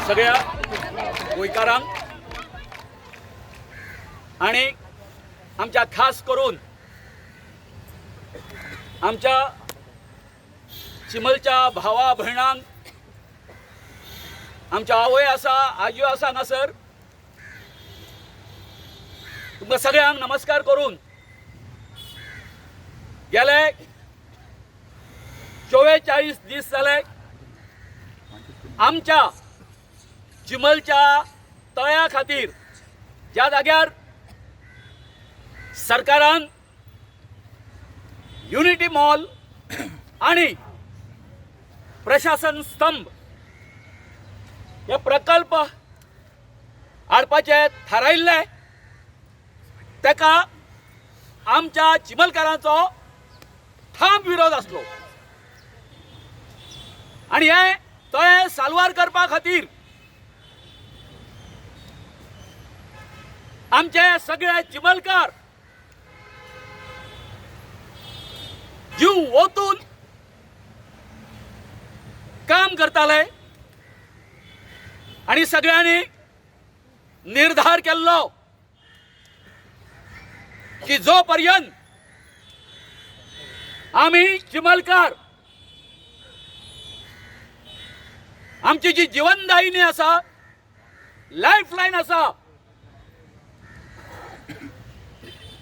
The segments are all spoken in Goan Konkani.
सगळ्या गोंयकारांक आणि आमच्या खास करून आमच्या चिमलच्या भावा भयणांक, आमच्या आवय आसा, आजयो आसा हांगासर, तुमकां सगळ्यांक नमस्कार करून गेले 44 दीस जाले आमच्या चिमलच्या तळ्या खातीर ज्या जाग्यार सरकारान युनिटी मॉल आणि प्रशासन स्तंभ हे प्रकल्प हाडपाचे थारायिल्ले, ताका आमच्या चिमलकारांचो ठाम विरोध आसलो आनी हे तळें साल्वार करपा खातीर आमचे सगळे चिमलकार जीव ओतून काम करताले आनी सगळ्यांनी निर्धार केल्लो की जो पर्यंत आमी चिमलकार आमची जी जीवनदायिनी आसा, लायफ लायन आसा,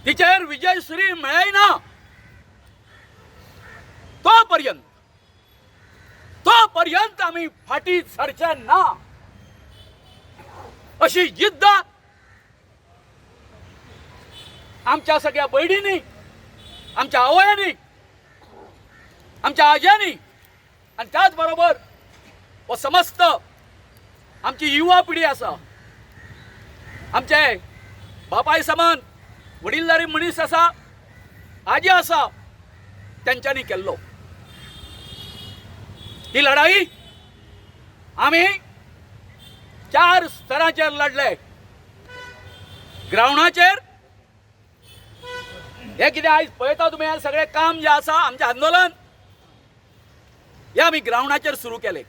तिचेर विजयश्री मेळना तो पर्यंत आमी फाटी सरचे ना अशी जिद्द आमच्या सगळ्या भयणींनी, आमच्या आवयांनी, आमच्या आज्यांनी आनी त्याच बरोबर हो समस्त आमची युवा पिढी आसा, आमचे बापाय समान वडीलधारी मनीस आसा, आजी आसा, तेंच्यांनी केल्लो ही लढाई आमी 4 स्तरांचेर लढले. ग्रावंडाचेर हे कितें आयज पळयता तुमी, हें सगळें काम जें आसा आमचें आंदोलन हे आमी ग्रावंडाचेर सुरू केलें.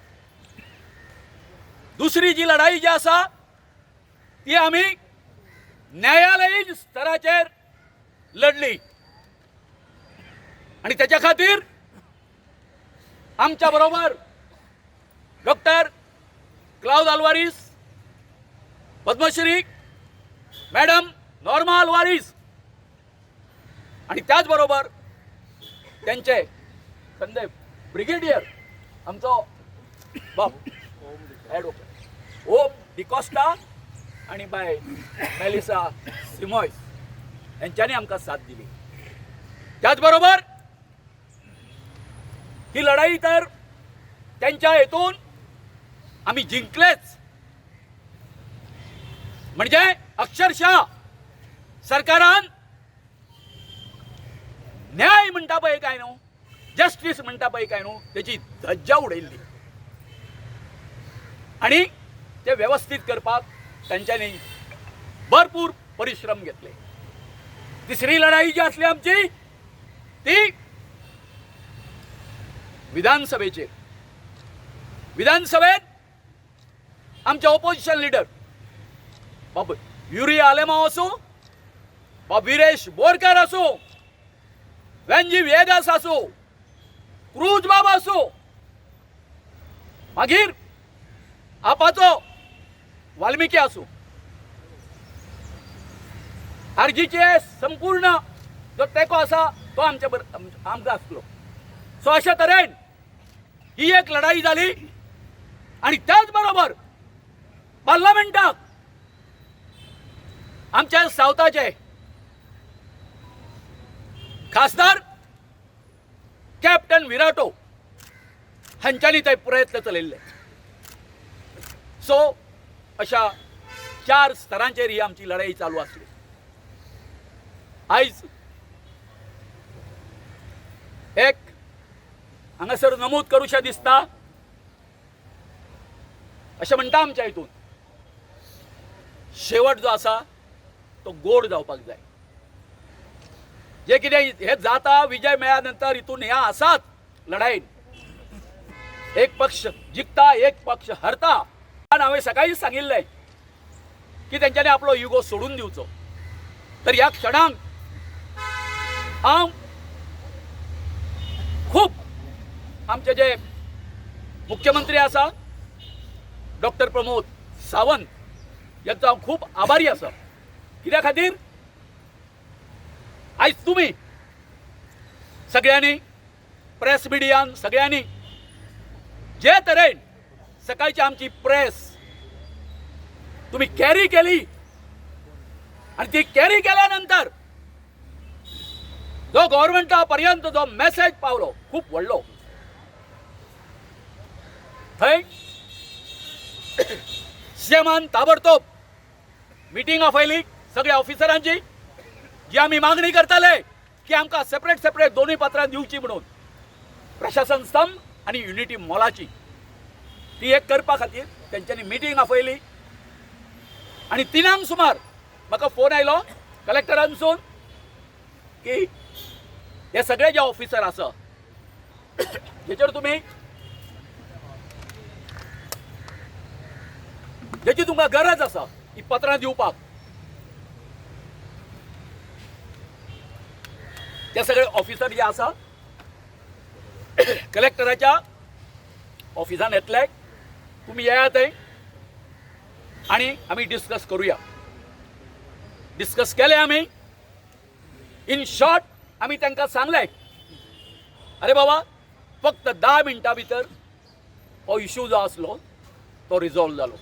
दुसरी जी लढाई जी आसा ती आमी न्यायालयीन स्तराचेर लढली आनी तेच्या खातीर आमच्या बरोबर डॉक्टर क्लाउद आल्वारीस, पद्मश्री मॅडम नॉर्मा आल्वारीस आणि त्याच बरोबर त्यांचे संदीप ब्रिगेडियर आमचो बाब ॲडवोकेट ओम डिकॉस्टा आणि बाय मेलिसा सिमॉयस यांच्यानी आमकां साथ दिली. त्याचबरोबर ही लढाई तर त्यांच्या हेतून आम्ही जिंकलेच, म्हणजे अक्षरशः सरकारान न्याय म्हणटा पळय काय न्हू, जस्टीस म्हणटा पळय काय न्हू, तेची धज्जा उडयल्ली आणि ते व्यवस्थीत करपाक तांच्यांनी भरपूर परिश्रम घेतले. तिसरी लढाई जी आसली आमची ती विधानसभेचेर. विधानसभेत आमचे ओपोजिशन लिडर बाब युरी आलेमाव आसूं, बाब विरेश बोरकर आसूं, वेंजी व्हिएगास आसूं, क्रूज बाब आसूं, मागीर आपाचो वाल्मिकी आसूं, आरजीचे संपूर्ण जो तेंको आसा तो आमच्या आमकां आसलो. सो अशा तरेन ही एक लढाई जाली आणि त्याच बरोबर पार्लमेंटाक आमच्या सावथाचे खासदार कॅप्टन विराटो हांच्यांनी ते प्रयत्न चलयल्ले. सो अशा 4 स्तरांचेर ही आमची लढाई चालू आसली. आयज एक हांगासर नमूद करूशें दिसता अशें म्हणटा आमच्या हितून शेवट जो आसा तो गोड जावपाक जाय. जे कितें हे जाता विजय मेळ्ळ्या नंतर हितून ह्या आसात लढाईन एक पक्ष जिखता, एक पक्ष हरता. हांवें सकाळीच सांगिल्लें की तेंच्यांनी आपलो इगो सोडून दिवचो. तर ह्या क्षणाक हांव खूब आमचे जे मुख्यमंत्री आसा डॉक्टर प्रमोद सावंत यांचो हांव खूब आभारी आसा. कित्या खातीर आयज तुमी सगळ्यांनी प्रेस मिडियान सगळ्यांनी जे तरेन सकाळची आमची प्रेस तुम्ही कॅरी केली आणि ती कॅरी केल्यानंतर जो गव्हर्मेंटा पर्यंत जो मेसेज पावलो खूप व्हडलो. थंय सीएमान ताबडतोब मिटींग आपयली सगळ्या ऑफिसरांची, जी आमी मागणी करताले की आमकां सेपरेट सेपरेट दोनूय पत्रां दिवची म्हणून, प्रशासन स्तंभ आनी युनिटी मॉलाची ती एक करपा खातीर तेंच्यांनी मिटींग आपयली. आनी 3 सुमार म्हाका फोन आयलो कलेक्टरानसून की हे सगळे जे ऑफिसर आसा जेचेर तुमी जेची तुमकां गरज आसा ही पत्रां दिवपाक, ते सगळे ऑफिसर जे आसा कलेक्टराच्या ऑफिसान येतले, तुमी येयात थंय आनी आमी डिस्कस करुया. डिस्कस केले आमी. इन शॉर्ट आमी तांकां सांगलें, अरे बाबा फक्त 10 मिनटां भितर हो इशू जो आसलो तो रिजॉल्व जालो.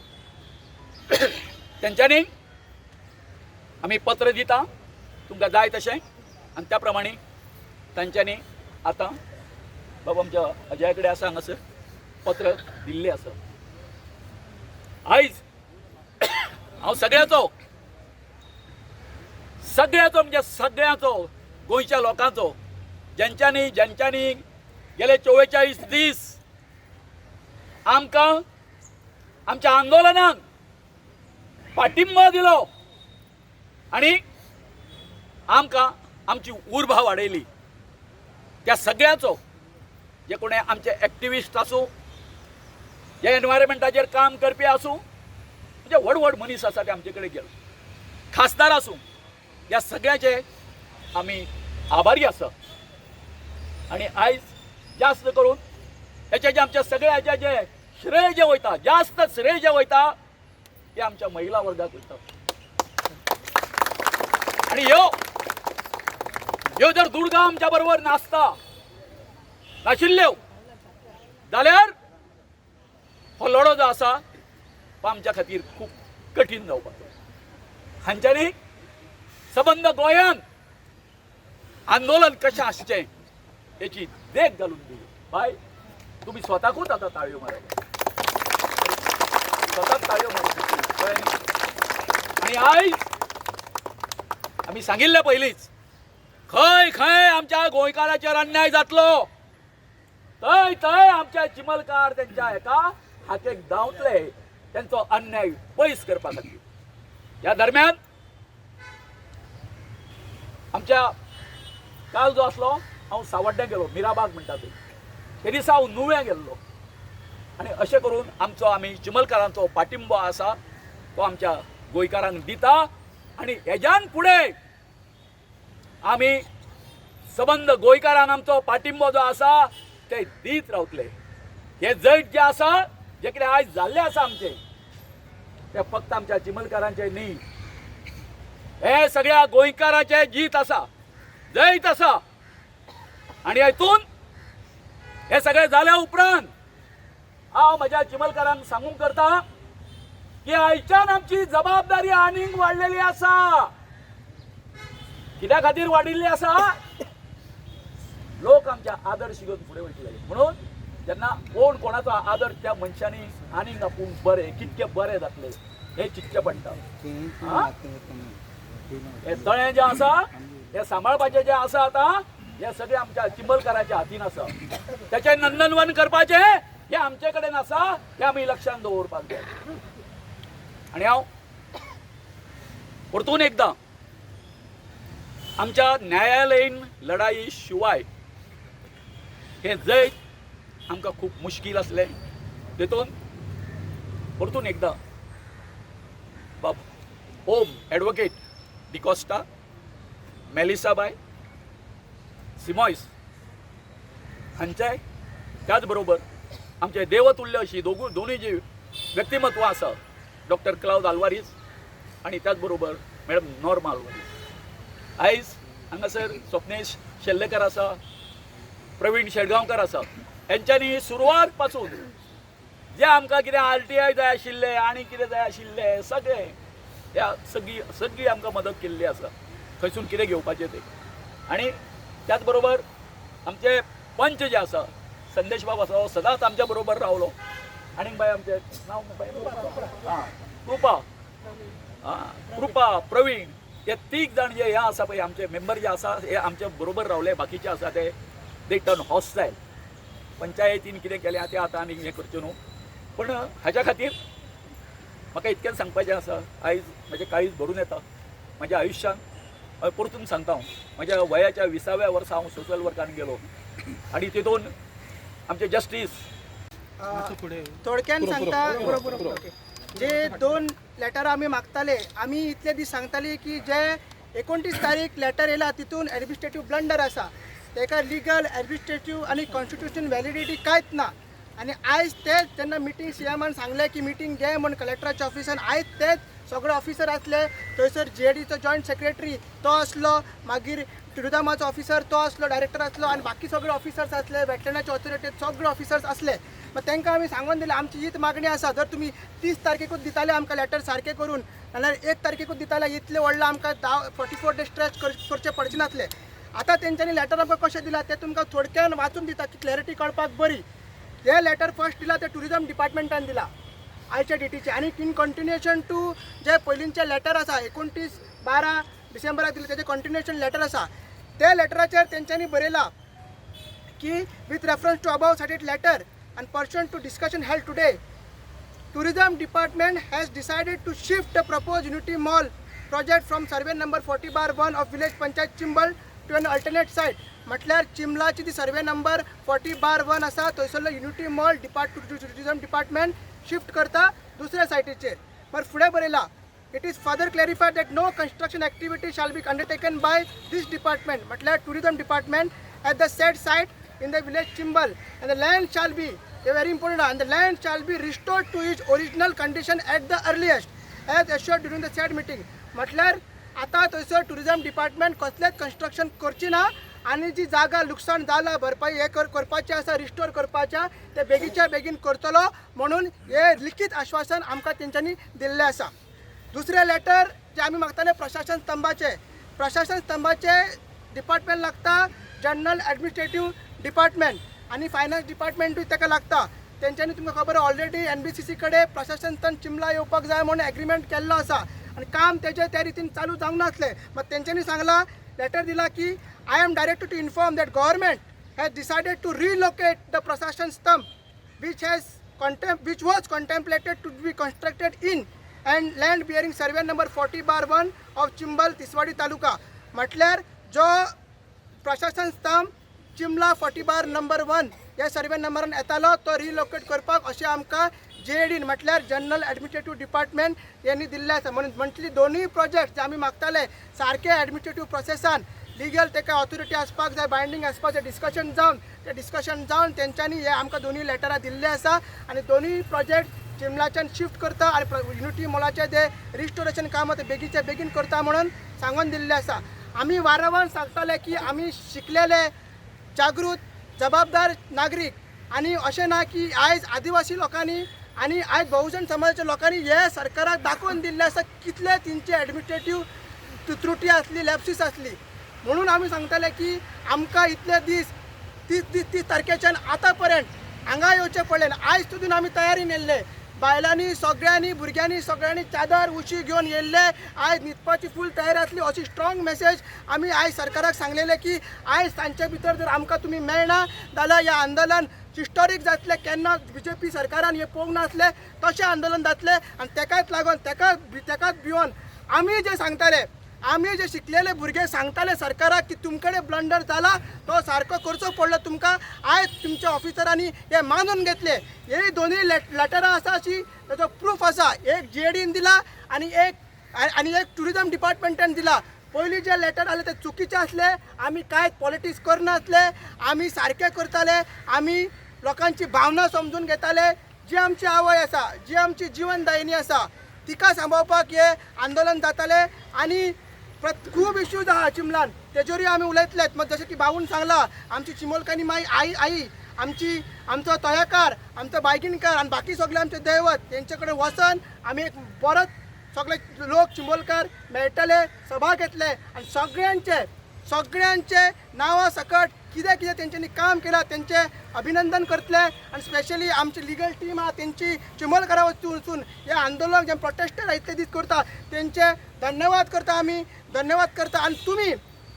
तेंच्यांनी आमी पत्र दिता तुमकां जाय तशें, आनी त्या प्रमाणे तांच्यांनी आतां बाबा आमच्या अजया कडेन आसा हांगासर पत्र दिल्लें आसा. आयज हांव सगळ्याचो सगळ्याचो म्हणजे सगळ्याचो गोंयच्या लोकांचो ज्यांच्यांनी ज्यांच्यांनी गेले 44 दीस आमकां आमच्या आंदोलनाक पाठिंबो दिलो आनी आमकां आमची उर्बा वाडयली, त्या सगळ्याचो, जे कोणे आमचे एक्टिविस्ट आसूं, जे एनवायरमेंटाचेर काम करपी आसूं, म्हणजे व्हड व्हड मनीस आसा ते आमचे कडेन गेले, खासदार आसूं, ह्या सगळ्याचे आमी आभारी आसा. आनी आयज जास्त करून हेचे जे आमच्या सगळ्याचे जे श्रेय जे वयता, जास्त श्रेय जे वयता ते आमच्या महिला वर्गाक वयता. आनी ह्यो ह्यो जर दुर्गा आमच्या बरोबर नासता नाशिल्ल्यो जाल्यार हो लढो जो आसा तो आमच्या खातीर खूब कठीण जावपाचो. हांच्यांनी सबंद गोंयांत आंदोलन कशें आसचें हेची देख घालून दिली. बाय तुमी स्वताकूच आतां ताळयो मारप, स्वताक ताळयो मारप. आनी आयज आमी सांगिल्लें पयलींच, खंय खंय आमच्या गोंयकाराचेर अन्याय जातलो थंय थंय आमच्या चिमलकार तेंच्या एका हाकेक धांवतले तेंचो अन्याय पयस करपा खातीर. ह्या दरम्यान आमच्या काल जो आसलो हांव सावड्ड्यां गेलो, मिराबाग म्हणटा थंय, ते दिसा हांव नुव्यां गेल्लो. आनी अशें करून आमचो आमी चिमलकारांचो पाठिंबो आसा तो आमच्या गोंयकारांक दिता. आनी हेज्यान फुडें आमी सबंद गोंयकारांक आमचो पाठिंबो जो आसा ते दीत रावतले. हे जैत जे आसा, जे कितें आयज जाल्लें आसा आमचें, ते फक्त आमच्या चिमलकारांचें न्ही, हे सगळ्या गोंयकारांचें जीत आसा, जैत आसा. आनी हेतून हे सगळें जाल्या उपरांत हांव म्हज्या चिमलकारांक सांगूंक करता की आयच्यान आमची जबाबदारी आनीक वाडलेली आसा. कित्या खातीर वाडिल्ली आसा? लोक आमच्या आदर्श घेवन फुडें वयतले. म्हणून जेन्ना कोण कोणाचो आदर्श त्या मनशांनी आनीक आपूण बरें कितके बरें जातले हें चिंतचें पडटा. हे तळें जें आसा, हे सांबाळपाचें जें आसा आतां, हें सगळें आमच्या चिंबलकाराच्या हातीन आसा. तेचें नंदनवन करपाचें हें आमचे कडेन आसा, हें आमी लक्षांत दवरपाक जाय. आनी हांव परतून एकदां आमच्या न्यायालयीन लढाई शिवाय हें जैत आमकां खूब मुश्कील आसलें. तेतून परतून एकदां बाब ओम एडवोकेट डिकॉस्टा, मेलिसाबाय सिमॉयस हांचे, त्याच बरोबर आमचे देवतुल्य अशी दोगूय दोनूय जी व्यक्तिमत्वां आसा, डॉक्टर क्लावद आल्वारीस आनी त्याच बरोबर मॅडम नॉर्मा आल्वारीस. आयज हांगासर स्वप्नेश शेल्लेकर आसा, प्रवीण शेडगांवकर आसा, हेंच्यांनी सुरवात पासून जे आमकां कितें आरटीआय जाय आशिल्लें आनी कितें जाय आशिल्लें सगळें ह्या सगळी सगळी आमकां मदत केल्ली आसा, खंयसून कितें घेवपाचें तें. आनी त्याच बरोबर आमचे पंच जे आसा, संदेश बाब आसा, हो सदांच आमच्या बरोबर रावलो. आनीक बाय आमचें नांव बाय, आं, कृपा, आं, कृपा, प्रवीण, हे तीग जाण जे हे आसा पळय आमचे मेंबर जे आसा हे आमच्या बरोबर रावले. बाकीचे आसा ते they turn hostile. पंचायतीन कितें केलें तें आतां आनी हें करचें न्हू, पूण हाज्या खातीर म्हाका इतकेंच सांगपाचें आसा. आयज म्हजें काळीज भरून येता. म्हज्या आयुश्यांत हांवें परतून सांगता, हांव म्हज्या वयाच्या 20व्या वर्सा हांव सोशल वर्कान गेलो आनी तितून आमचे जस्टीस थोडक्यान सांगता, ओके. जे दोन लेटर आमी मागताले, आमी इतले दीस सांगताली की जे 29 तारीख लेटर येयला तितून एडमिनिस्ट्रेटीव ब्लंडर आसा, तेका लिगल, एडमिनिस्ट्रेटीव आनी कॉन्स्टिट्युशन व्हॅलिडिटी कांयच ना. आनी आयज तेच जेन्ना मिटींग सीएमान सांगलें की मिटींग घे म्हूण कलेक्टराच्या ऑफिसान, आयज तेच सगळे ऑफिसर आसले थंयसर. जीएडीचो जॉयंट सेक्रेटरी तो आसलो, मागीर टुरिजमाचो ऑफिसर तो आसलो, डायरेक्टर आसलो आनी बाकी सगळे ऑफिसर्स आसले, वेटलँडाचे ऑथॉरिटी सगळे ऑफिसर्स आसले. मागीर तांकां आमी सांगून दिलें, आमची हीच मागणी आसा, जर तुमी 30 तारखेकूच दिताले आमकां लेटर सारकें करून, नाल्यार 1 तारखेकूच दिताले, इतलें व्हडलें आमकां 10 44 डेज स्ट्रेच करचे पडचे नासले. आतां तेंच्यांनी लेटर आमकां कशें दिलां तें तुमकां थोडक्यान वाचून दिता की क्लॅरिटी कळपाक बरी. हें लेटर फर्स्ट दिलां तें टुरिजम डिपार्टमेंटान दिलां आयच्या डेटीचे, आनी इन कंटिन्युएशन टू जे पयलींचे लेटर आसा, 29/12 डिसेंबराक दिलें तेजें कंटिन्युएशन लेटर आसा. त्या लेटराचेर तेंच्यांनी बरयलां की with reference to above cited letter and pursuant to discussion held today, Tourism Department has decided to shift the proposed Unity Mall project from survey number 40/1 of village Panchayat Chimbel to an alternate site. म्हटल्यार चिंबलाची ती सर्वे नंबर 40/1 आसा थंयसरलो unity mall tourism department shift करता दुसऱ्या सायटीचेर. मागीर फुडें बरयला, it is further clarified that no construction activity shall be undertaken by this department, म्हटल्यार tourism department, at the said site in the village Chimbel, and the land shall be a very important, and the land shall be restored to its original condition at the earliest as assured during the said meeting. म्हटल्यार आतां थंयसर टुरिजम डिपार्टमेंट कसलेंच कन्स्ट्रक्शन करची ना आनी जी जागा लुकसाण जाला, भरपाई हे करपाचें आसा, रिस्टोर करपाचें, ते बेगीच्या बेगीन करतलो म्हणून हे लिखीत आश्वासन आमकां तेंच्यांनी दिल्लें आसा. दुसरें लेटर जे आमी मागताले प्रशासन स्तंभाचे, प्रशासन स्तंभाचे डिपार्टमेंट लागता जनरल ॲडमिनिस्ट्रेटीव डिपार्टमेंट आनी फायनान्स डिपार्टमेंटूय ताका लागता. तेंच्यांनी तुमकां खबर ऑलरेडी एनबीसीसी कडेन प्रशासन स्तंभ चिंबला येवपाक जाय म्हणून एग्रीमेंट केल्लो आसा आनी काम तेजें त्या रितीन चालू जावंक नासलें. मात तेंच्यांनी सांगलां, लेटर दिला की I am directed to inform that government has decided to relocate the Prashasan Stambh which was contemplated to be constructed in and land bearing survey number 40/1 of Chimbel, Tiswadi taluka. म्हटल्यार जो प्रशासन स्तंभ चिमला 40/नंबर 1 ह्या सर्वे नंबरान येतालो तो रिलोकेट करपाक अशें आमकां जीएडीन, म्हटल्यार जनरल ॲडमिनिस्ट्रेटीव डिपार्टमेंट यांनी दिल्लें आसा. म्हणून म्हटली दोनूय प्रोजेक्ट जे आमी मागताले सारके ॲडमिनिस्ट्रेटीव प्रोसेसान लिगल तेका ऑथॉरिटी आसपाक जाय, बायंडींग आसपाक जाय, डिस्कशन जावन ते डिस्कशन जावन तेंच्यांनी हे आमकां दोनूय लेटरां दिल्ले आसा आनी दोनूय प्रोजेक्ट चिमलाच्यान शिफ्ट करता आनी युनिटी मॉलाचे जे रिस्टोरेशन काम आसा ते बेगीचे बेगीन करता म्हणून सांगून दिल्लें आसा. आमी वारंवार सांगताले की आमी शिकलेले, जागृत, जबाबदार नागरीक आनी अशें ना की आयज आदिवासी लोकांनी आनी आयज बहुजन समाजाच्या लोकांनी हे सरकाराक दाखोवन दिल्लें आसा कितले तेंचे एडमिनिस्ट्रेटीव त्रुटी आसली, लॅप्सीस आसली. म्हणून आमी सांगताले की आमकां इतले दीस, 30 दीस, 30 तारखेच्यान आतां पर्यंत हांगा येवचें पडलें. आयज सुद्दां आमी तयारीन येयल्ले, बायलांनी सगळ्यांनी, भुरग्यांनी सगळ्यांनी चादर उशी घेवन येयल्ले. आयज न्हिदपाची फूल तयारी आसली. अशी स्ट्रॉंग मेसेज आमी आयज सरकाराक सांगलेले की आयज तांचे भितर जर आमकां तुमी मेळना जाल्यार हें आंदोलन हिस्टॉरीक जातलें. केन्ना बीजेपी सरकारान हें पळोवंक नासलें तशें आंदोलन जातलें. आनी तेकाच लागून, तेकाच तेकाच भिवन आमी जे सांगताले आमी जे शिकलेले भुरगे सांगताले सरकाराक की तुमकडे ब्लंडर जाला, तो सारको करचो पडलो तुमकां. आयज तुमच्या ऑफिसरांनी हे मानून घेतले. हे दोनूय लेटरां आसा अशी ताचो प्रूफ आसा. एक जीएडीन दिला आनी एक टुरिजम डिपार्टमेंटान दिला. पयलीं जे लेटर आले ते चुकीचे आसले. आमी कांयच पॉलिटिक्स करनासले, आमी सारकें करताले, आमी लोकांची भावना समजून घेताले. जी आमची आवय आसा, जी आमची जिवनदायिनी आसा, तिका सांबाळपाक हे आंदोलन जाताले. आनी खूब इश्यूज आहा चिंबलान, तेजेरूय आमी उलयतलेच. मात जशें की भाऊन सांगलां, आमची चिमोलकांनी माई आई आई आमची, आमचो तोयाकार, आमचो बायगिणकार आनी बाकी सगळे आमचे दैवत, तेंचे कडेन वचून आमी एक परत सगळे लोक चिंबोलकार मेळटले, सभा घेतले आनी सगळ्यांचे सगळ्यांचे नांवां सकट कितें कितें तेंच्यांनी काम केलां तेंचें अभिनंदन करतले. आनी स्पेशली आमची लिगल टीम आहा तेंची चिंबोलकारा वचून हे आंदोलन जे प्रोटेस्टर इतले दीस करता तेंचे धन्यवाद करता, आमी धन्यवाद करता. आनी तुमी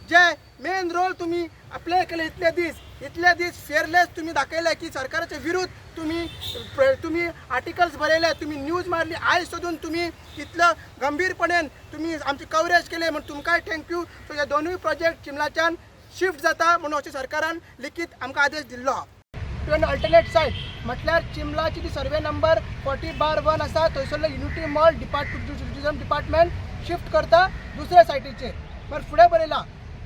जे मेन रोल तुमी प्ले केले इतले दीस, इतले दीस फियरलेस तुमी दाखयले की सरकाराचे विरुद्ध तुमी आर्टिकल्स बरयले, तुमी न्यूज मारली. आयज सोदून तुमी इतलो गंभीरपणान तुमी आमची कवरेज केले म्हूण तुमकांय thank you. सो हे दोनूय प्रोजेक्ट चिमलाच्यान शिफ्ट जाता म्हणून अशें सरकारान लिखीत आमकां आदेश दिल्लो आहा. टू एन अल्टरनेट सायट म्हटल्यार चिमलाची ती सर्वे नंबर 40/1 आसा थंयसरलो unity mall tourism department shift करता दुसऱ्या सायटीचेर. बट फुडें बरयलां,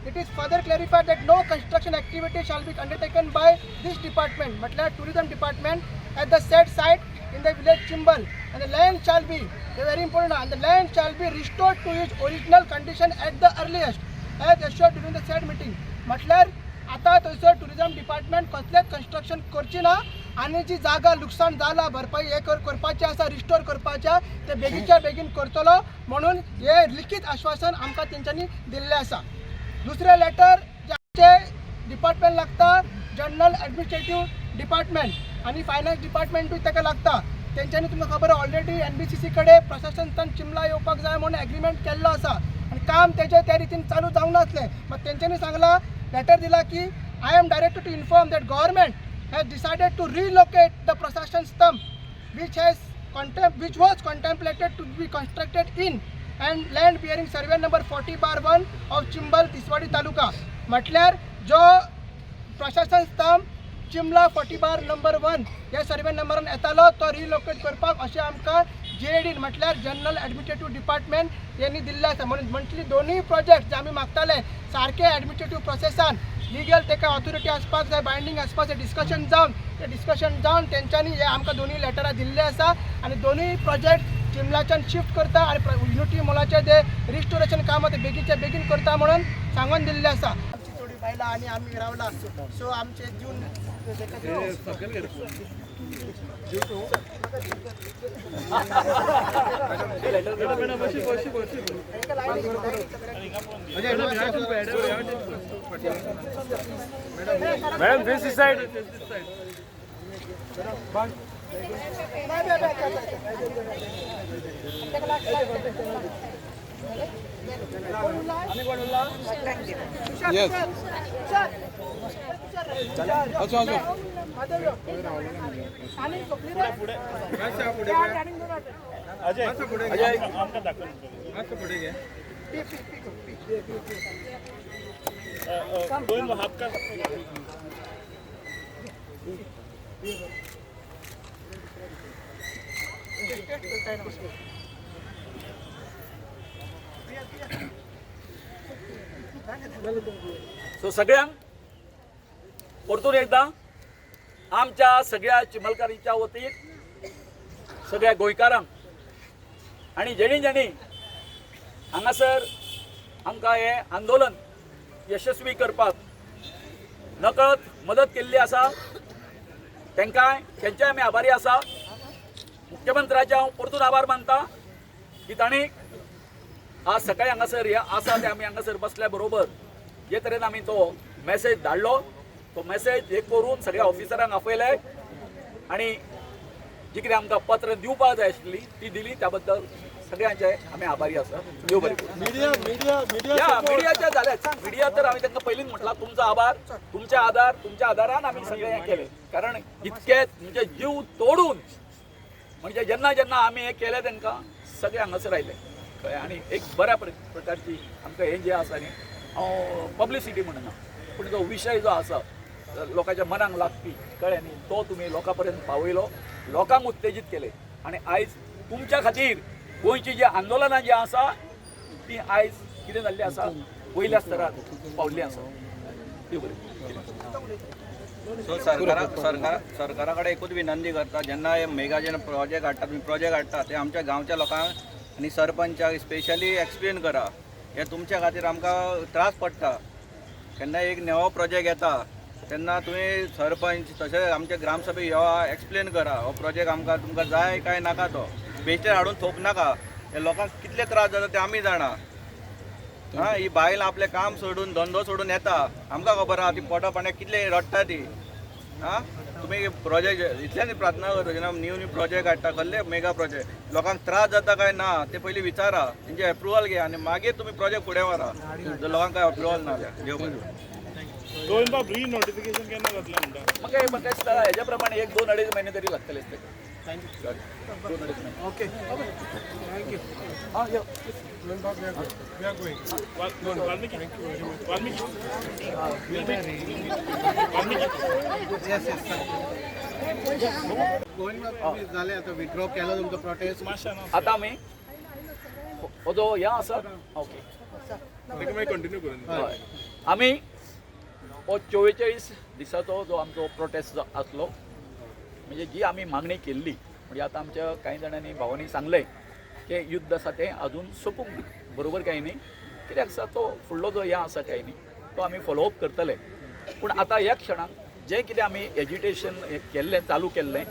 it is further clarified that no construction activity shall be undertaken by this department, म्हटल्यार tourism department, at the said site in the village Chimbel, and the land shall be, very important, and the land shall be restored to its original condition at the earliest as assured during the said meeting. म्हटल्यार आतां थंयसर टुरिजम डिपार्टमेंट कसलेंच कन्स्ट्रक्शन करची ना आनी जी जागा लुकसाण जाला भरपाई हे करपाचें आसा, रिस्टोर करपाचें, ते बेगीनच्या बेगीन करतलो म्हणून हे लिखीत आश्वासन आमकां तेंच्यांनी दिल्लें आसा. दुसरें लेटर जे आमचें डिपार्टमेंट लागता, जनरल एडमिनिस्ट्रेटीव डिपार्टमेंट आनी फायनान्स डिपार्टमेंटूय ताका लागता. तेंच्यांनी तुमकां खबर ऑलरेडी एनबीसीसी कडेन प्रशासनान चिमला येवपाक जाय म्हणून एग्रीमेंट केल्लो आसा आनी काम तेजें त्या रितीन चालू जावंक नासलें. मात तेंच्यांनी सांगलां, लेटर दिला की I am directed to inform that government has decided to relocate the Prashasan Stambh which was contemplated to be constructed in and land bearing survey number 40/1 of Chimbel, Tiswadi taluka. म्हटल्यार जो प्रशासन स्तंभ चिमला 40/1 ह्या सर्वे नंबरान येतालो तो रिलोकेट करपाक अशें आमकां जीएडीन म्हटल्यार जनरल एडमिनिस्ट्रेटीव डिपार्टमेंट यांनी दिल्लें आसा. म्हणून म्हटली दोनूय प्रोजेक्ट जे आमी मागताले सारके एडमिनिस्ट्रेटीव प्रोसेसान लिगल तेका ऑथॉरिटी आसपाक जाय, बायंडींग आसपाक जाय, डिस्कशन जावन ते डिस्कशन जावन तेंच्यांनी हे आमकां दोनूय लेटरां दिल्ले आसा आनी दोनूय प्रोजेक्ट चिमलाच्यान शिफ्ट करता आनी युनिटी मॉलाचे जे रिस्टोरेशन काम आहा ते बेगीनच्या बेगीन करता म्हणून सांगून दिल्लें आसा. आमची थोडी बायलां आनी आमी रावला, सो आमचे जून. Madam, this side. Yes. Ajay. So सगळ्यांक परतून एकदा आमच्या सगळ्या चिमलकारीच्या वतीन सगळ्या गोंयकारांक आनी जेणी जेणी हांगासर आमकां हें आंदोलन यशस्वी करपाक नकळत मदत केल्ली आसा तांकां तेंचे आमी आभारी आसा. मुख्यमंत्र्याचे हांव परतून आभार मानता की तांणी आज सकाळी हांगासर हे आसा ते आमी हांगासर बसल्या बरोबर जे तरेन आमी तो मेसेज धाडलो तो मेसेज एक करून सगळ्या ऑफिसरांक आपयले आनी जी कितें आमकां पत्र दिवपाक जाय आशिल्ली ती दिली. त्या बद्दल सगळ्यांचे आमी आभारी आसा. देव बरें करूं. Media, media, media. या मिडियाच्या जाल्याच मिडिया तर आमी तांकां पयलींच म्हटलां, तुमचो आभार, तुमच्या आधार, तुमच्या आधारान आमी सगळें हें केलें. कारण इतके म्हणजे जीव तोडून म्हणजे जेन्ना जेन्ना आमी हें केलें तांकां सगळे हांगासर आयले. कळ्ळें? आनी एक बऱ्या प्रकारची आमकां हें जें आसा न्ही, हांव पब्लिसिटी म्हणना, पूण जो विशय जो आसा लोकांच्या मनाक लागपी, कळ्ळें न्ही, तो तुमी लोकां पर्यंत पावयलो, लोकांक उत्तेजीत केले. आनी आयज तुमच्या खातीर गोंयची जी आंदोलनां जी आसा ती आयज कितें जाल्ली आसा, वयल्या स्तरार पावल्ली आसा. देव बरें. सो सरकारा कडेन एकूच विनंती करता, जेन्ना हे मेगा जेन्ना प्रोजेक्ट हाडटा तुमी, प्रोजेक्ट हाडटा ते आमच्या गांवच्या लोकांक आनी सरपंचाक स्पेशली एक्सप्लेन करा. हे तुमच्या खातीर आमकां त्रास पडटा. केन्ना एक नवो प्रोजेक्ट येता तेन्ना तुमी सरपंच तशेंच आमच्या ग्रामसभेक यो, एक्सप्लेन करा हो प्रोजेक्ट आमकां तुमकां जाय काय नाका. तो बेश्टे हाडून थोपनाका. हे लोकांक कितले त्रास जाता ते आमी जाणा. हा, ही बायल आपलें काम सोडून धंदो सोडून येता, आमकां खबर आहा ती पोटा पाण्याक कितले रडटा ती. हा, तुमी प्रोजेक्ट इतल्यान प्रार्थना करता, जेन्ना न्यू न्यू प्रोजेक्ट हाडटा कसले मेगा प्रोजेक्ट, लोकांक त्रास जाता काय ना ते पयलीं विचारा, तेंचे एप्रुवल घे आनी मागीर तुमी प्रोजेक्ट फुडें व्हरा. जर लोकांक काय अप्रुवल ना जाल्यार देव बरें. गोविंद बाब, री नोटिफिकेशन केन्ना जातलें म्हणटा? म्हाका म्हाका दिसता हेज्या प्रमाणे एक दोन अडेज म्हयने तरी लागतले ताका, 2-2.5 म्हयने. Okay, thank you. हां, यो. वाल्मिकी, वाल्मिकी, वाल्मिकी. झाले आता विथड्रॉ केला तुमचा प्रोटेस्ट? आता आमी हो जो ह्या आसा, ओके. ताका मागीर कंटिन्यू करून. हय, आमी हो 44 दिसाचो जो आमचो प्रोटेस्ट जो आसलो, म्हणजे जी आमी मागणी केल्ली, म्हणजे आतां आमच्या कांय जाणांनी भावांनी सांगलें की युद्ध आसा तें अजून सोंपूंक ना, बरोबर काय न्ही? कित्याक आसा तो फुडलो जो हें आसा काय न्ही, तो आमी फॉलोअप करतले. पूण आतां ह्या क्षणाक जें कितें आमी एजिटेशन हें केल्लें, चालू केल्लें,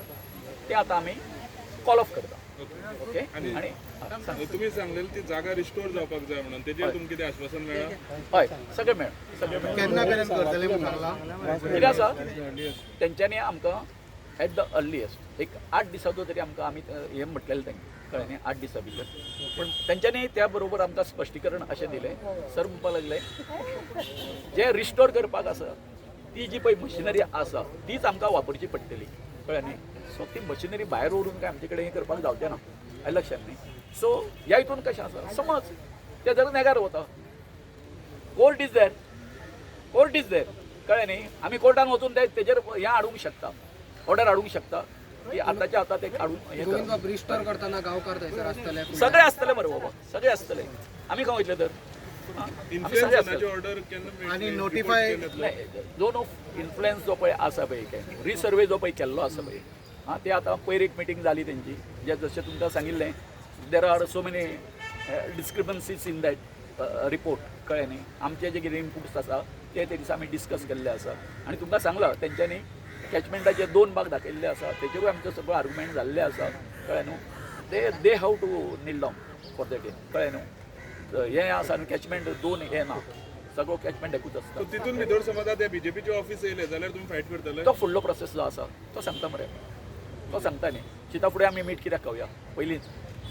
तें आतां आमी कॉल ऑफ करता. ओके, आनी सांग. तुमी सांगलेली ती जागा रिस्टोर जावपाक जाय म्हणून, तेजेर तुमकां कितें आश्वासन मेळ्ळां? हय, सगळें मेळ, सगळें मेळ. केन्ना मेरेन करतले म्हणून सांगला? कितें आसा, तेंच्यांनी आमकां एट the earliest एक 8 दिसाचो तरी आमकां, आमी हें म्हटलेलें तांकां, कळ्ळें न्ही, 8 दिसां भितर. पूण तेंच्यांनी त्या बरोबर आमकां स्पश्टीकरण अशें दिलें, सर म्हणपाक लागले जे रिस्टोर करपाक आसा ती जी पळय मशिनरी आसा तीच आमकां वापरची पडटली, कळ्ळें न्ही. सो ती मशिनरी भायर व्हरून काय आमचे कडेन हें करपाक जावचें ना, हें लक्षात न्ही. सो ह्या हितून कशें आसा, समज ते जर नेगार वता, court is there, court is there, कळ्ळें न्ही. आमी कोर्टान वचून ते तेजेर हें हाडूंक शकता, ऑर्डर हाडूंक शकता की आतांच्या आतां ते काडून हें करा. रिस्टोर करताना गांवकार थंयसर आसतले? सगळे आसतले मरे बाबा, सगळे आसतले. आमी खंय वयतले तर? आं, आमी सगळे इन्फ्लुएन्स आसतले. ऑर्डर केन्ना मेळटली? आणि notify- Report केन्ना येतलो? झोन ऑफ इन्फ्लुएन्स जो पळय आसा पळय, काय रिसर्वे जो पळय केल्लो आसा पळय, आं, ते आतां पयर एक मिटींग जाली तेंची, जे जशें तुमकां सांगिल्लें, there are so many discrepancies in that report, कळ्ळें न्ही. आमचे जे कितें इनपुट्स आसा ते ते दिसा आमी डिस्कस केल्ले आसा आनी तुमकां सांगलां तेंच्यांनी कॅचमेंटाचे दोन भाग दाखयल्ले आसा, तेचेरूय आमचो सगळो आर्ग्युमेंट जाल्ले आसा, कळ्ळें न्हू. They have to kneel down for that, कळ्ळें न्हू. हें आसा न्हू, कॅचमेंट दोन हें ना, सगळो कॅचमेंट एकूच आसता. सो तितून भितर समज आतां बीजेपीचे ऑफिस येयले जाल्यार तुमी फायट करतले? तो फुडलो प्रोसेस जो आसा तो सांगता मरे, तो सांगता न्ही. चिता फुडें आमी मीट कित्याक खावया पयलींच,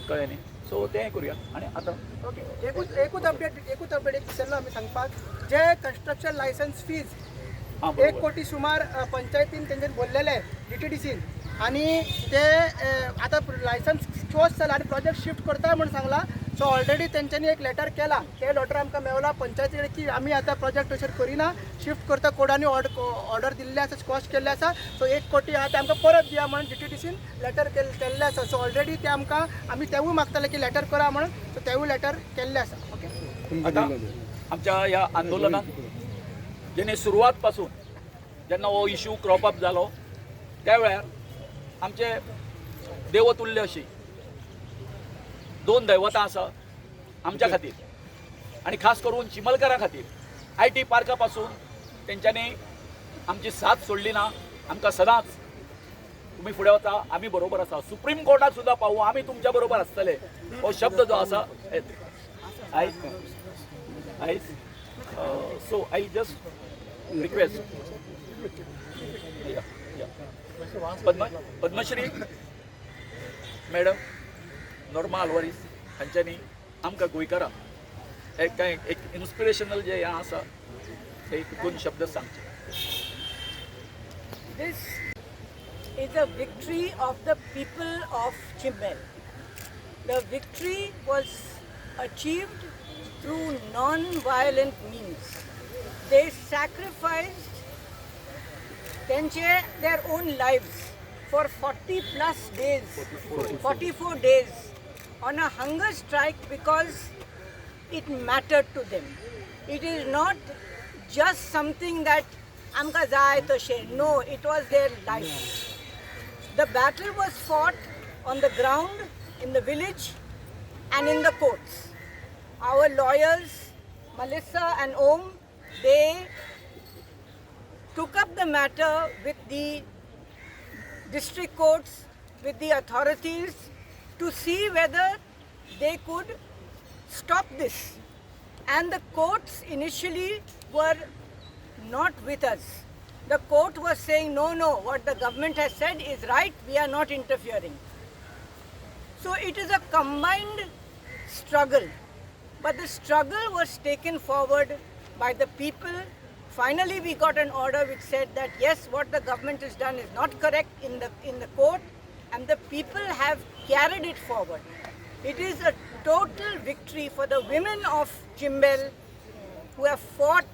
कळ्ळें न्ही. सो तें करुया आनी आतां ओके, एकूच अपडेट एक विसरलो आमी सांगपाक, जे कन्स्ट्रक्शन लायसन्स फीज आं एक कोटी सुमार पंचायतीन तेंच्यानी भरलेले डीटीडीसीन, आनी ते आतां लायसन्स क्लोज जाला आनी प्रोजेक्ट शिफ्ट करता म्हूण सांगला. सो ऑलरेडी तेंच्यांनी एक लेटर केला, ते लेटर आमकां मेवला पंचायती कडेन की आमी आतां प्रोजेक्ट अशें करिना, शिफ्ट करता. कोर्टांनी ऑर्डर दिल्ले आसा, स्क्वॉश केल्ले आसा. सो 1 कोटी आहा ते आमकां परत दिया म्हणून डीटीडीसीन लेटर केल्लें आसा. सो ऑलरेडी ते आमकां, आमी तेवूय मागताले की लेटर करा म्हणून, सो तेवूय लेटर केल्लें आसा. ओके. आतां आमच्या ह्या आंदोलनाक जेणे सुरवात पासून जेन्ना हो इशू क्रॉप अप जालो त्या वेळार आमचे देवतुल्य अशी दोन दैवतां आसा आमच्या खातीर आनी खास करून चिमलकारां खातीर. I T पार्का पासून तेंच्यांनी आमची साथ सोडली ना. आमकां सदांच तुमी फुडें वता, आमी बरोबर आसा, सुप्रीम कोर्टाक सुद्दां पावूं, आमी तुमच्या बरोबर आसतले, हो शब्द जो आसा आयज आयज. So I just request Padmashri madam Norma Alvares हांच्यांनी आमकां गोंयकारांक एक कांय एक इन्स्पिरेशनल जे हें आसा ते एक दोन शब्द सांगचे. This is a victory of the people of Chimel. The victory was achieved through non-violent means. They sacrificed त्यांचे their own lives for 40 plus days, 44 days on a hunger strike because it mattered to them. It is not just something that आमकां जाय तशें. No, it was their life. The battle was fought on the ground, in the village, and in the courts. Our lawyers, Melissa and Om, they took up the matter with the district courts, with the authorities to see whether they could stop this. And the courts initially were not with us. The court was saying, no, no, what the government has said is right, we are not interfering. So it is a combined struggle. But the struggle was taken forward by the people. Finally, we got an order which said that yes, what the government has done is not correct in the court, and the people have carried it forward. It is a total victory for the women of Chimbel who have fought,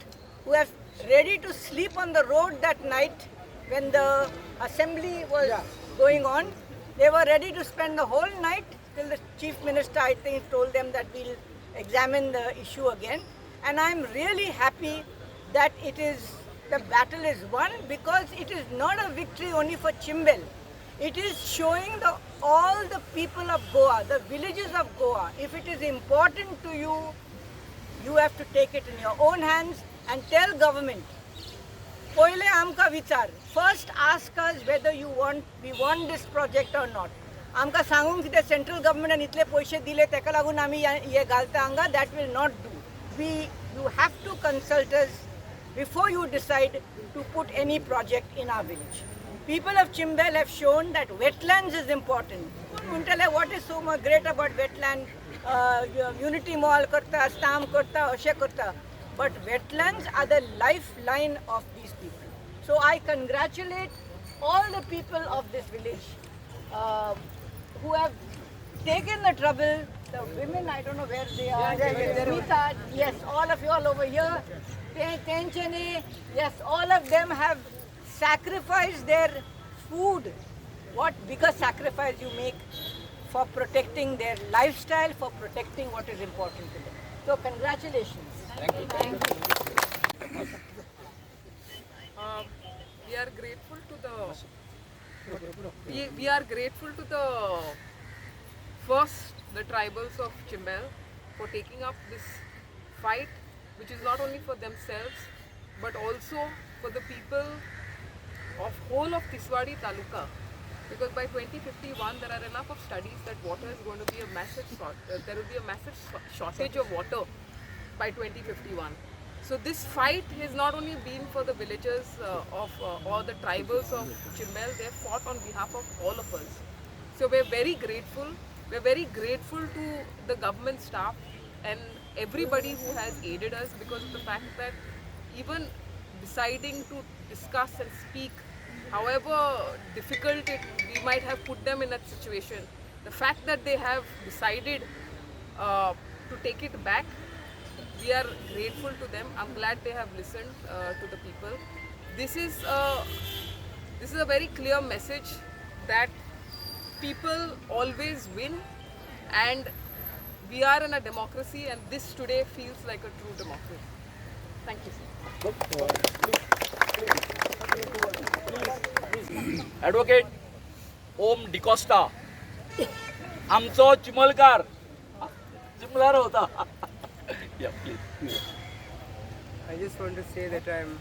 who have ready to sleep on the road that night when the assembly was going on. They were ready to spend the whole night till the chief minister, I think, told them that we'll examine the issue again. And I'm really happy that it is the battle is won, because it is not a victory only for Chimbel. It is showing all the people of Goa, the villages of Goa, if it is important to you, you have to take it in your own hands and tell government. पयले आमकां विचार, first ask us whether you want we want this project or not. आमकां सांगूंक कितें सेंट्रल गव्हर्मेंटान इतले पयशे दिले तेका लागून आमी हे घालता हांगा, that will not do. We you have to consult us before you decide to put any project in our village. People of Chimbel have shown that wetlands is important. म्हणटले what is so much great about wetland, Unity Mall करता, stamp करता, अशें करता, but wetlands are the lifeline of these people. So I congratulate all the people of this village who have taken the trouble. The women, I don't know where they are. Smita, yes, all of you all over here. Tenchani, yes, all of them have sacrificed their food. What bigger sacrifice you make for protecting their lifestyle, for protecting what is important to them. So congratulations. Thank you. Thank you. We are grateful to the we are grateful to the first the tribals of Chimbel for taking up this fight, which is not only for themselves but also for the people of whole of Tiswadi Taluka, because by 2051 there are enough of studies that water is going to be a massive there will be a massive shortage of water by 2051. So this fight has not only been for the villagers or the tribals of Chimbel, they have fought on behalf of all of us. So we are very grateful. We are very grateful to the government staff and everybody who has aided us, because of the fact that even deciding to discuss and speak, however difficult it we might have put them in that situation, the fact that they have decided to take it back, we are grateful to them. I'm glad they have listened to the people. This is a very clear message that people always win, and we are in a democracy, and this today feels like a true democracy. Thank you, sir. Advocate Om D'Costa, आमचो चिमलकार, चिमलार होता. Yeah, please. I just want to say that I'm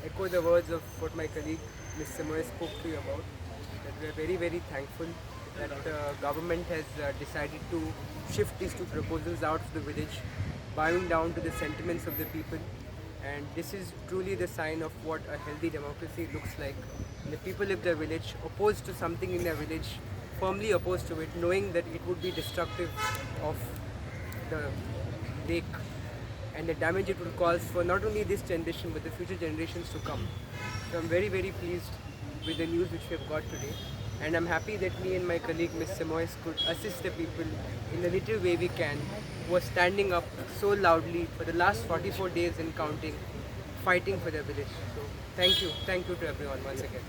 echo the words of what my colleague Mr. Moy spoke to you about, that we are very, very thankful that the government has decided to shift these two proposals out of the village, bowing down to the sentiments of the people. And this is truly the sign of what a healthy democracy looks like. The people of their village opposed to something in their village, firmly opposed to it, knowing that it would be destructive of the lake and the damage it would cause for not only this generation but the future generations to come. So I'm very, very pleased with the news which we have got today. And I'm happy that me and my colleague Ms. Simoes could assist the people in the little way we can, who are standing up so loudly for the last 44 days and counting, fighting for their village. So thank you to everyone once again.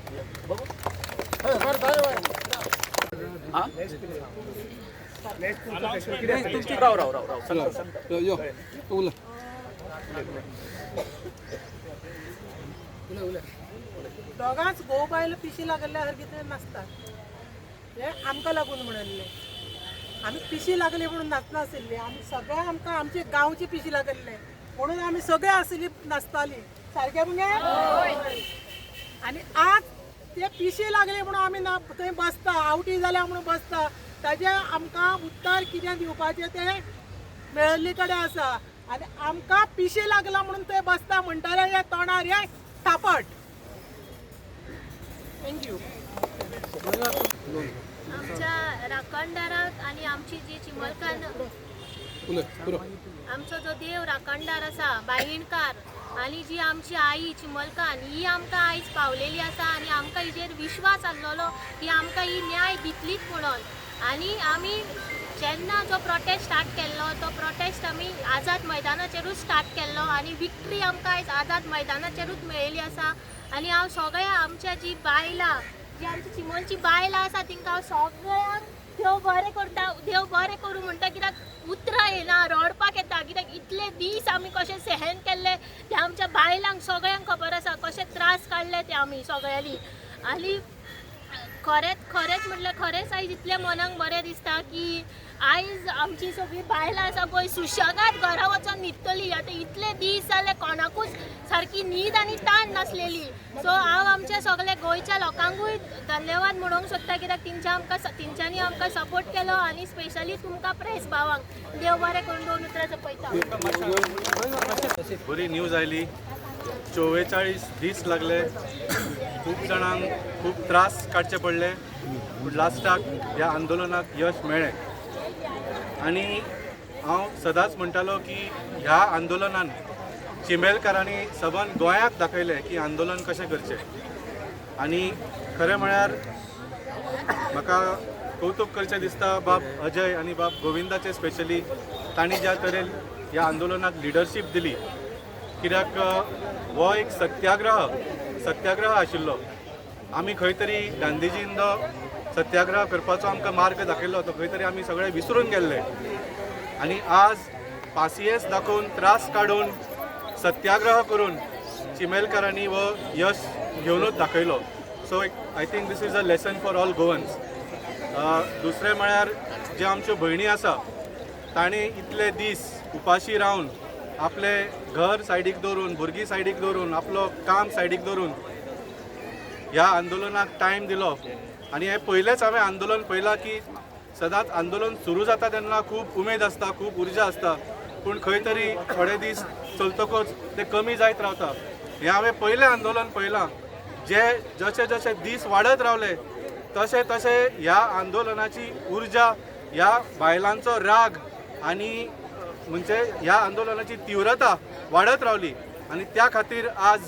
राव राव राव राव सांगता. यो उल. दोगांच घोव बायल पिशी लागल्ल्या सारकी ते नाचतात. हे आमकां लागून म्हणिल्लें, आमी पिशी लागली म्हणून नाचनाशिल्ली, आमी सगळ्या आमकां आमचे गांवची पिशी लागल्ले म्हणून आमी सगळे आशिल्ली नाचताली सारकें मगे. आनी आज ते पिशी लागले म्हणून आमी ना थंय बसता, आवटी जाल्या म्हणून बसता. ताजें आमकां उत्तर कितें दिवपाचें तें मेळिल्ले कडेन आसा. आनी आमकां पिशे लागला म्हणून थंय बसता म्हणटाले हे तोंडार हे थापट. Thank you. आमच्या राखणदाराक आनी आमची जी चिमलकान आमचो जो देव राखणदार आसा बायणकार आनी जी आमची आई चिमलकान ही आमकां आयज पावलेली आसा आनी आमकां हिजेर विश्वास आसलेलो की आमकां ही न्याय दितलीच म्हणून. आनी आमी जेन्ना जो प्रोटेस्ट स्टार्ट केल्लो तो प्रोटेस्ट आमी आझाद मैदानाचेरूच स्टार्ट केल्लो आनी विक्ट्री आमकां आयज आझाद मैदानाचेरूच मेळिल्ली आसा. आनी हांव सगळ्या आमच्या जी बायलां जी आमची चिमोलची बायलां आसा तिंकां हांव सगळ्यांक देव बरें करता, देव बरें करूं म्हणटा. कित्याक उतरां येना, रडपाक येता. कित्याक इतले दीस आमी कशें सहन केल्ले ते आमच्या बायलांक सगळ्यांक खबर आसा, कशे त्रास काडले ते आमी सगळ्यांनी. आनी खरेंच खरेंच म्हटल्यार खरेंच आयज इतलें मनाक बरें दिसता की आयज आमची सगळीं बायलां आसा पळय सुशेगाद घरा वचोन न्हिदतली. आतां इतले दीस जाले कोणाकूच सारकी न्हीद आनी ताण नासलेली. सो हांव आमच्या सगल्या गोंयच्या लोकांकूय धन्यवाद म्हणूंक सोदता कित्याक तेंच्यांनी आमकां सपोर्ट केलो आनी स्पेशली तुमकां प्रेस भावांक देव बरें करून दोन उतरां सोंपयता. बरी न्यूज आयली. 44 दीस लागले, खूब जाणांक खूब त्रास काडचे पडले, पूण लास्टाक ह्या आंदोलनाक यश मेळ्ळें. आनी हांव सदांच म्हणटालो की ह्या आंदोलनान चिंबेलकारांनी सबंद गोंयाक दाखयलें की आंदोलन कशें करचें. आनी खरें म्हळ्यार म्हाका कौतूक करचें दिसता बाब अजय आनी बाब गोविंदाचें स्पेशली, तांणी ज्या तरेन ह्या आंदोलनाक लिडरशीप दिली. कित्याक हो एक सत्याग्रह आशिल्लो. आमी खंय तरी गांधीजीन जो सत्याग्रह करपाचो आमकां मार्ग दाखयल्लो तो खंय तरी आमी सगळे विसरून गेल्ले. आनी आज पासियेंस दाखोवन, त्रास काडून, सत्याग्रह करून चिमेलकारांनी हो यश घेवनूच दाखयलो. So I think this is a lesson for all Goans. दुसरें म्हळ्यार जे आमच्यो भयणी आसा तांणी इतले दीस उपाशी रावन आपले घर सायडीक दवरून, भुरगीं सायडीक दवरून, आपलो काम सायडीक दवरून ह्या आंदोलनाक टायम दिलो. आनी हें पयलेंच हांवें आंदोलन पळयलां की सदांच आंदोलन सुरू जाता तेन्ना खूब उमेद आसता, खूब उर्जा आसता, पूण खंय तरी थोडे दीस चलतकच ते कमी जायत रावता. हें हांवें पयलें आंदोलन पळयलां जे जशे जशे दीस वाडत रावले तशें तशें ह्या आंदोलनाची उर्जा, ह्या बायलांचो राग आनी म्हणजे ह्या आंदोलनाची तीव्रता वाडत रावली. आनी त्या खातीर आज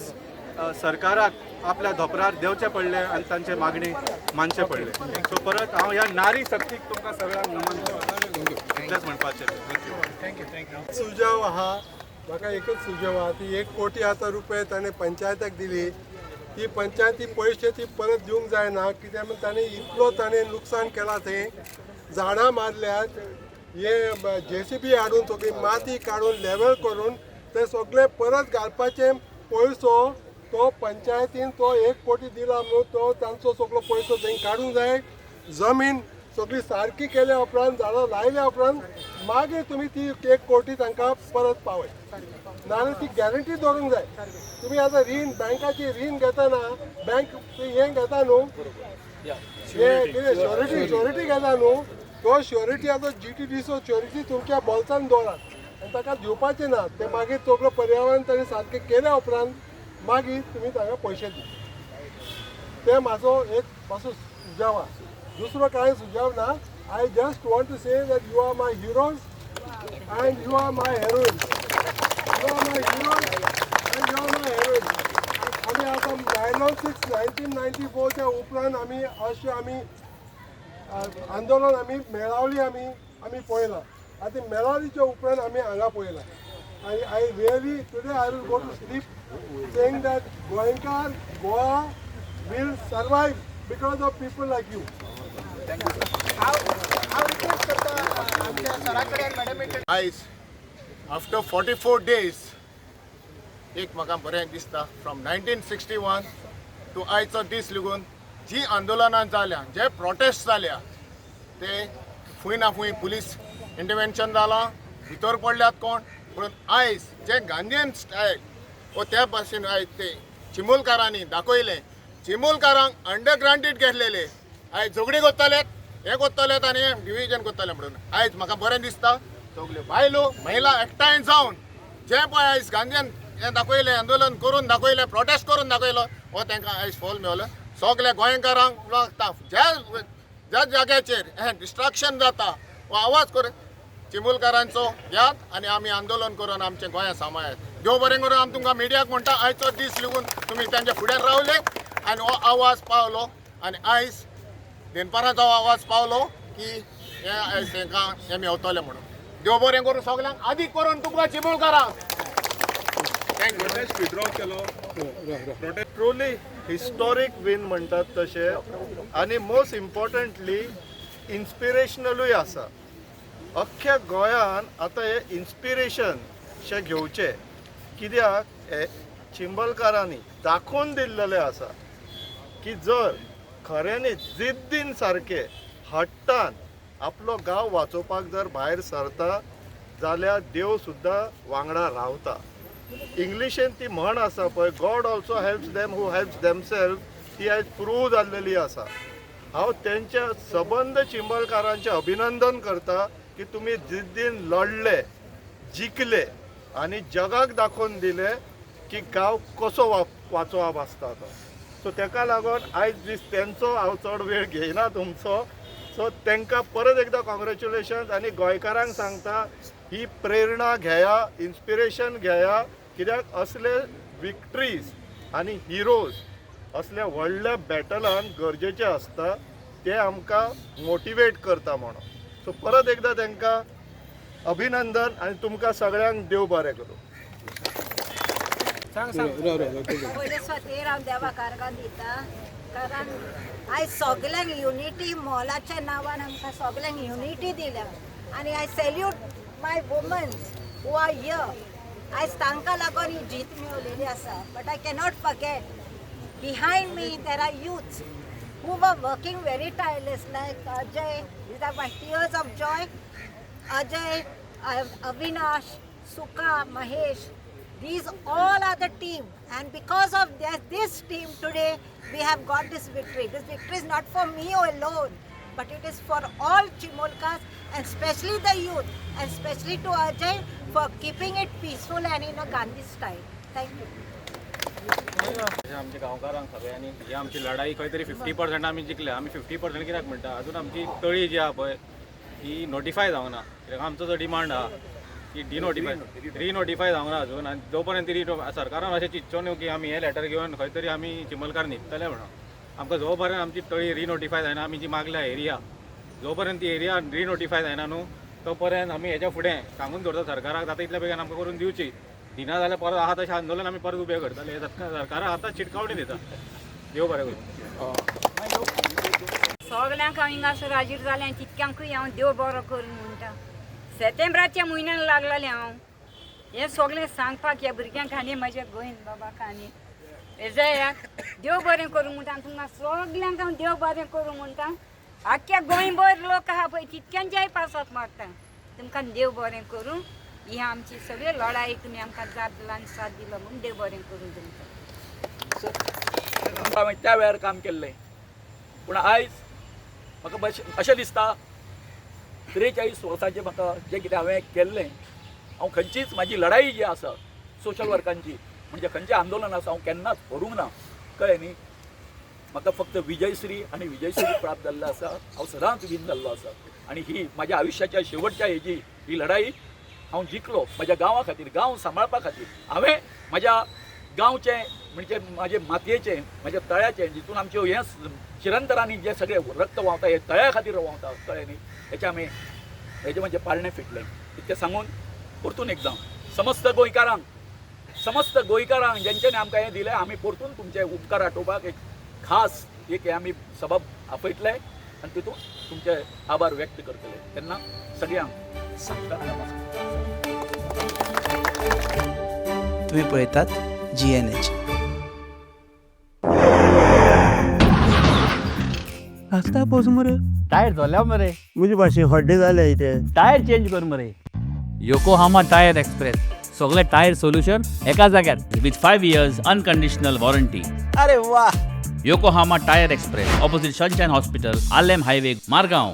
सरकाराक आपल्या धोपरार देवचें पडलें आनी तांचे मागणी मानचें पडलें. सो परत हांव ह्या नारी शक्तीक तुमकां सगळ्यांक नमन करता, इतलेंच म्हणपाचें. Thank you. Thank you. सुझाव आहा, म्हाका एकच सुझाव आहा, ती 1 कोटी आतां रुपये ताणें पंचायताक दिली, ती पंचायती पयशे ती परत दिवंक जायना. कित्याक म्हण ताणें इतलो ताणें लुकसाण केलां, थंय झाडां मारल्यात, हे जेसीबी हाडून सगळी माती काडून लेवल करून ते सगळे परत घालपाचे पयसो तो पंचायतीन तो 1 कोटी दिला म्हणून तो तांचो सगळो पयसो थंय काडूंक जाय. जमीन सगळी सारकी केल्या उपरांत, झाडां लायल्या उपरांत मागीर तुमी ती 1 कोटी तांकां परत पावय, नाजाल्यार ती गॅरंटी दवरूंक जाय. तुमी आतां रीण, बँकाची रीण घेतना बँक हें घेता न्हू, हें कितें श्योरिटी घेता न्हू, तो श्योरिटी आतां GTDचो श्योरिटी तुमच्या बोल्सान दवरात आनी ताका दिवपाचें ना. ते मागीर सगळो पर्यावरण ताणें सारकें केल्या उपरांत मागीर तुमी ताका पयशे दी. ते म्हाजो एक मातसो सुझाव आसा, दुसरो कांय सुझाव ना. I just want to say that you are my heroes and you are my heroines. You are my heroes and you are my heroines. आमी आतां 9/6/1994च्या उपरांत आमी अशें आमी आंदोलन आमी मेळावली आमी आमी पळयलां. आतां मेळावलीच्या उपरांत आमी हांगा पळयलां आनी I really today I will go to sleep saying that गोंयकार, Goa will survive because of people like you. हांव हांव रिक्वेस्ट करता आमच्या सरा कडेन, मॅडमी कडेन. आयज आफ्टर 44 डेज एक म्हाका बरें दिसता, फ्रॉम 1961 टू आयचो दीस लागून जी आंदोलनां जाल्या, जे प्रोटेस्ट जाल्या, ते फूंय ना फूंय पुलीस इंटरवेन्शन जालां, भितर पडल्यात कोण. पूण आयज जे गांधीयन स्टायल वो त्या भाशेन आयज ते चिमुलकारांनी दाखयलें. चिमुलकारांक अंडर ग्रांटेड घेतलेले, आयज झगडी करतले, हें करतले आनी डिविजन करतले. म्हणून आयज म्हाका बरें दिसता, सगल्यो बायलो, महिला एकठांय जावन जें पळय आयज गांधीन हें दाखयलें, आंदोलन करून दाखयलें, प्रोटेस्ट करून दाखयलो, हो तांकां आयज फल मेवलो. सगल्या गोंयकारांक लागता, ज्या ज्या जाग्याचेर हें डिस्ट्रक्शन जाता हो आवाज करून चिमुलकारांचो घेयात आनी आमी आंदोलन करून आमचें गोंया सांबाळात. देव बरें करून. आमी तुमकां मिडियाक म्हणटा, आयचो दीस लागून तुमी तांच्या फुड्यान रावले आनी हो आवाज पावलो आनी आयज दनपारांचो आवाज पावलो की हे आयज तांकां हें मेवतलें म्हणून. देव बरें करूं सगल्यांक, आदीक करून तुमकां चिमुलकारांक. Thank you. Protest withdraw केलो, प्रोटेस्ट ट्रुली हिस्टॉरीक विन म्हणटात तशें आनी मोस्ट इम्पॉर्टंटली इन्स्पिरेशनलूय आसा. अख्ख्या गोंयान आतां हें इन्स्पिरेशन शें घेवचें, कित्याक हे चिंबलकारांनी दाखोवन दिल्लेलें आसा की जर खऱ्यांनी जिद्दीन सारकें हट्टान आपलो गांव वाचोवपाक जर भायर सरता जाल्यार देव सुद्दां वांगडा रावता. इंग्लिशेन ती म्हण आसा पळय, "God also helps them who helps themself", ती आयज प्रूव जाल्लेली आसा. हांव तेंच्या सबंद चिंबलकारांचें अभिनंदन करता की तुमी जिद्दीन लढले, जिखले आनी जगाक दाखोवन दिले की गांव कसो वाचोवप आसता तो. सो तेका लागून आयज दीस तेंचो, हांव चड वेळ घेयना तुमचो. सो तांकां परत एकदां कॉंग्रेच्युलेशन्स आनी गोंयकारांक सांगता, ही प्रेरणा घेया, इन्स्पिरेशन घेया, कित्याक असले विक्ट्रीज आनी हिरोज असल्या व्हडल्या बॅटलान गरजेचे आसता, ते आमकां मोटिवेट करता म्हणून. सो परत एकदां तांकां अभिनंदन आनी तुमकां सगळ्यांक देव बरें करूं. पयले स्वतेर हांव देवाक आर्गां दिता, कारण आयज सगल्यांक युनिटी मॉलाच्या नांवान आमकां सगल्यांक युनिटी दिल्या आनी I salute my womens who are here. आयज तांकां लागून ही जीत मेवलेली आसा. But I cannot forget, behind me there are youths who were working very tireless, like Ajay, these are my tears of joy. Ajay, Avinash, Sukha, Mahesh, these all are the team. And because of this team today, we have got this victory. This victory is not for me alone, but it is for all Chimolkas and especially the youth and especially to Ajay for keeping it peaceful and in a Gandhi style. Thank you. आमच्या गांवकारांक सगळ्यांनी ही आमची लढाई खंय तरी 50% आमी जिखल्या. आमी 50% कित्याक म्हणटा, अजून आमची तळी जी आहा पळय ही नोटिफाय जावंक ना, कित्याक आमचो जो डिमांड आहा ती डिनोटिफाय, रिनोटिफाय जावंक ना अजून. आनी जो पर्यंत ती सरकारान अशें चिंतचो न्हू की आमी हे लेटर घेवन खंय तरी आमी चिमलकार न्हिदतले म्हणून. आमकां जो पर्यंत आमची तळी रिनोटिफाय जायना, आमी जी मागल्या एरिया, जो पर्यंत ती एरिया रिनोटिफाय जायना न्हू, तो पर्यंत आमी हेच्या फुडें सांगून दवरता सरकाराक, जाता इतल्या बेगीन आमकां करून दिवची. दिना जाल्यार परत आहा तशें आंदोलन आमी परत उबें करतले. हे सरकाराक आतां शिटकावणी दिता. देव बरें करूं. सगल्यांक हांव हिंगासर हाजीर जालें तितक्यांकूय हांव देव बरो करूं म्हणटा. सेतेंब्राच्या म्हयन्यान लागलेलें हांव हें सगळें सांगपाक ह्या भुरग्यांक आनी म्हज्या गोंयन बाबाक आनी एजयाक देव बरें करूं म्हणटा. आनी तुमकां सगल्यांक हांव देव बरें करूं म्हणटा. आख्ख्या गोंयभर लोक आहा पळय, तितक्यांच्याय पासत मागता तुमकां देव बरें करूं. ही आमची सगळी लढाई तुमी आमकां जाप दिला आनी साथ दिलो म्हूण देव बरें करूं तुमकां. हांवें त्या वेळार काम केल्लें, पूण आयज म्हाका बश अशें दिसता, 43 वर्सांचें म्हाका जें कितें हांवें केल्लें, हांव खंयचीच म्हाजी लढाई जी आसा सोशल वर्कांची, म्हणजे खंयचें आंदोलन आसा, हांव केन्नाच व्हरूंक ना. कळ्ळें न्ही? म्हाका फक्त विजयश्री आनी विजयश्री प्राप्त जाल्लो आसा. हांव सदांच विन जाल्लो आसा आनी ही म्हाज्या आयुश्याच्या शेवटच्या हेजी ही लढाई हांव जिखलो म्हाज्या गांवा खातीर, गांव सांबाळपा खातीर. हांवें म्हाज्या गांवचें म्हणजे म्हाजे मातयेचें, म्हज्या तळ्याचें, जितून आमच्यो हें शिरंतरांनी जे सगळे रक्त व्हांवता हे तळ्या खातीर व्हांवता तळे न्ही, हेचें आमी हेजें म्हजें पाळणें फिटलें. इतकें सांगून परतून एकदां समस्त गोंयकारांक, समस्त गोंयकारांक जेंच्यांनी आमकां हें दिलें, आमी परतून तुमचे उपकार आठोवपाक एक खास एक हें आमी सभा आपयतले आनी तितून तुमचे आभार व्यक्त करतले. तेन्ना सगळ्यांक सांगता नमस्कार. तुम्ही पळयतात जीएनएच. रस्ता पावस मरे. टायर जोल्या मरे. म्हजे भाशेन हड्डे जाले इथे. टायर चेंज कर मरे. योकोहामा टायर एक्सप्रेस, सगळे टायर सोल्युशन एका जाग्यार with 5 years unconditional warranty. अरे वा. Yokohama Tyre Express, opposite Sunshine Hospital, Arlem Highway, Margao.